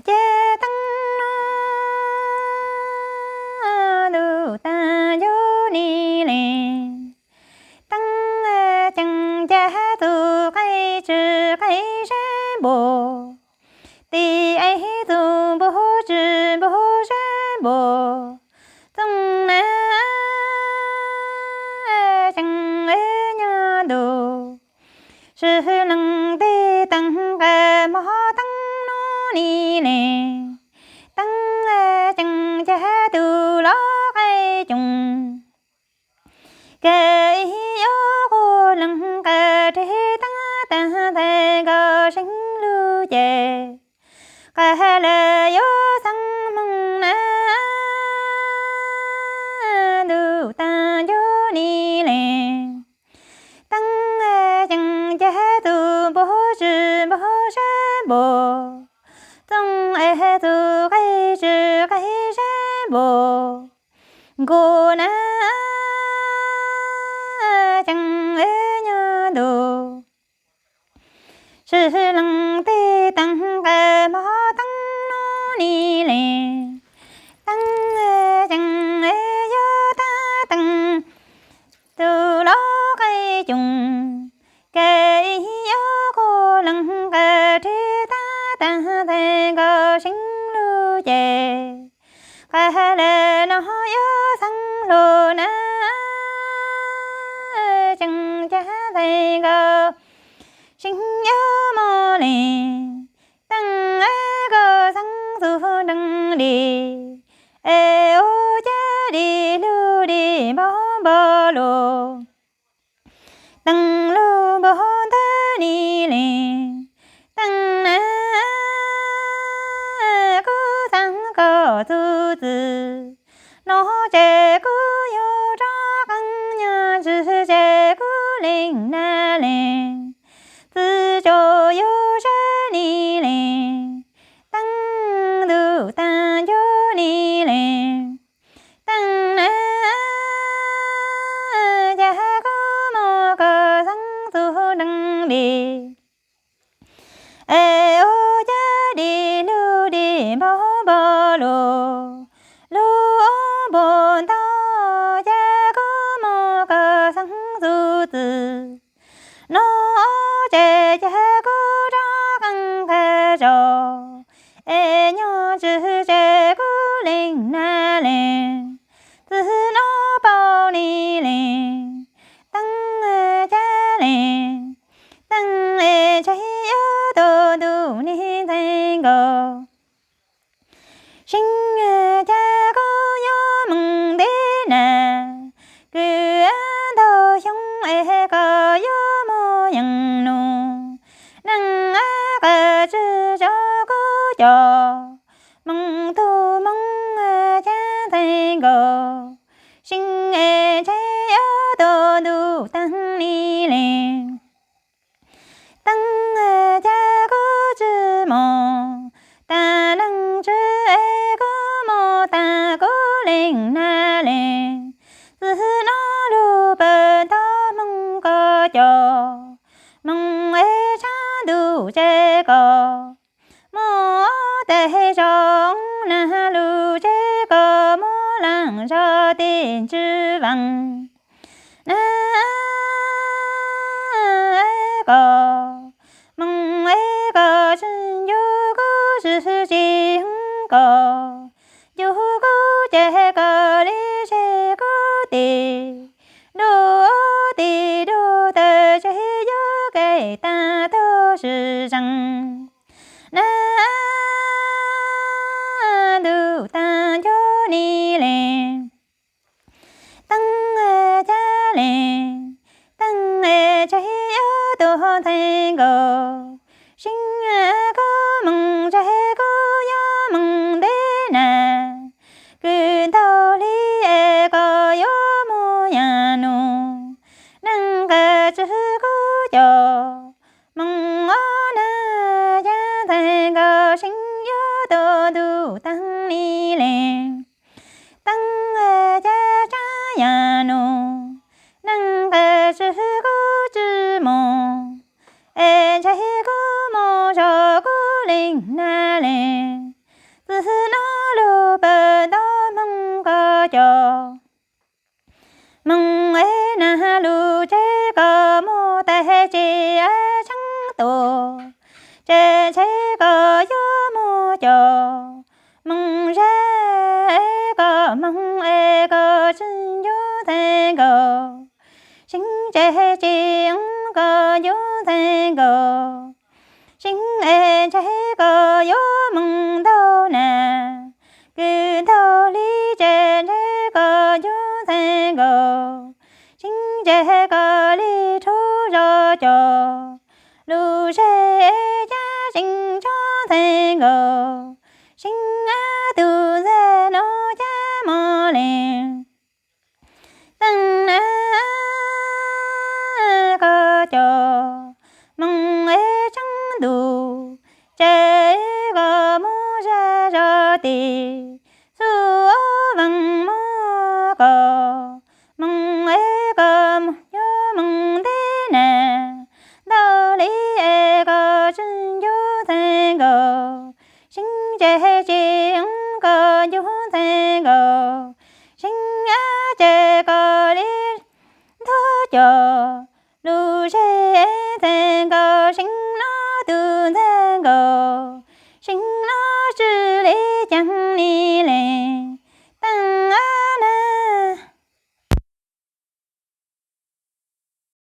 Ces teeb no ntuj tag ncuj ni lees, teeb ceeb cag txug qaij tsw qaij sab npum, tim ev txug npum tsw npum sab npum, txooj na ceeb nyob ntuj, sib leeg tej teeb nqa mog teeb no ni lees, teeb ceeb cag tug los qaij coom, kab ib yuav quas leeg nqa reg tag tag ntxhais nkaus seeb lug ces, qab lawv yuav xeeb hmoov na ntuj tag ncuj ni lees, teeb ceeb cag txug npum tsw npum sab npum, txooj ev txug qaij tsw qaij sab npum, nkaus na ceeb nyob ntuj, sib leeg tej teeb nqa mog teeb no ni lees, teeb ceeb yuav tag teeb tug los qaij coom, kab ib yuav quas leeg nqa reg tag tag ntxhais nkaus seeb lug ces, qab lawv no yuav xeeb hlo na ceeb cag ntxhais nkaus seeb yuav mog lees, teeb koj xeeb txug nreeg li, es ua cag li lug li npog npog lug, teeb lug npog ntawd ni lees, teeb na kuv xeeb koj txug txwm, no ces kuv yuav rov qeeb nyob tsi ces kuv lees na lees, txwm tso yuav sab ni lees, teeb ntuj tag ncuj ni lees, teeb na cas kuv mog koj xeeb txug nreeg li, es ua cag li lug li npog npog lug, lug npog ntau, cas kuv mog koj xeeb txug txwm, no ces cas kuv rov qeeb qab zog, es nyob tsi ces kuv lees na lees, txwm no paub ni lees, teeb cas lees, teeb es ntshai yuav tuag ntuj ni ntxhais nkaus seeb, cas kuv yuav moog ntev na, kws ntau xyoo es koj yuav muaj yees nus, neeg qab tsi tso kuv coj moog tug moog, cas ntxhais nkaus seeb es ntshai yuav tuag ntuj tag ni lees, teeb cas kuv tsi mog, tas neeg tsi es kuv mog tas kuv lees na lees, txwm no lug pab tog moog koj coj moog es tshab ntuj ces koj muaj tes zoo na lug ces koj muaj laam zog tes ntswj vaam na, koj moog es koj tsi ncu kuv tsi tsi hwm koj, ncu kuv ces koj li tseg kuv tes, nruj tes nruj taw tseg yuav kev tag tug sib zeeg na, ntuj tag ncuj ni lees, teeb cas lees, teeb tseg yuav tuag ntxhais nkaus seeb, kuv moog tseg kuv yuav moog ntev na, kws ntau hli es koj yuav muaj yees nus, neeg qab tsi kuv coj moog ob na, cas ntxhais nkaus seeb yuav tuag ntuj tag ni lees, teeb cas tshab yees nus, neeg qab tsi kuv tsi mog, es ntshai kuv mog zog kuv lees na lees, tsis tshee tus, ces ntshe koj yuav mus coj Hmoob Zab, es koj Hmoob es koj tsis nco Txheej Nkaus, Seeb ces tsis koj nco Txheej Nkaus, Seeb es ntshe koj yuav mus ntaus nas, kws ntaus li ces ntshe koj nco Txheej Nkaus, Seeb ces koj li rhuav zos coj lus zeb, cas Seeb tso Txheej Nkaus, Seeb ab tus ntxhais no cas mob li teeb na, koj coj Hmoob es tshee tus, ces koj mus zej zog tim xub veej muab koj Hmoob es koj yuav mus ntev na, ntau li es koj tsis nco Txheej Nkaus, Seeb ces tsis koj nco Txheej Nkaus, Seeb ab ces koj li nthuav coj lus zeb, Txheej Nkaus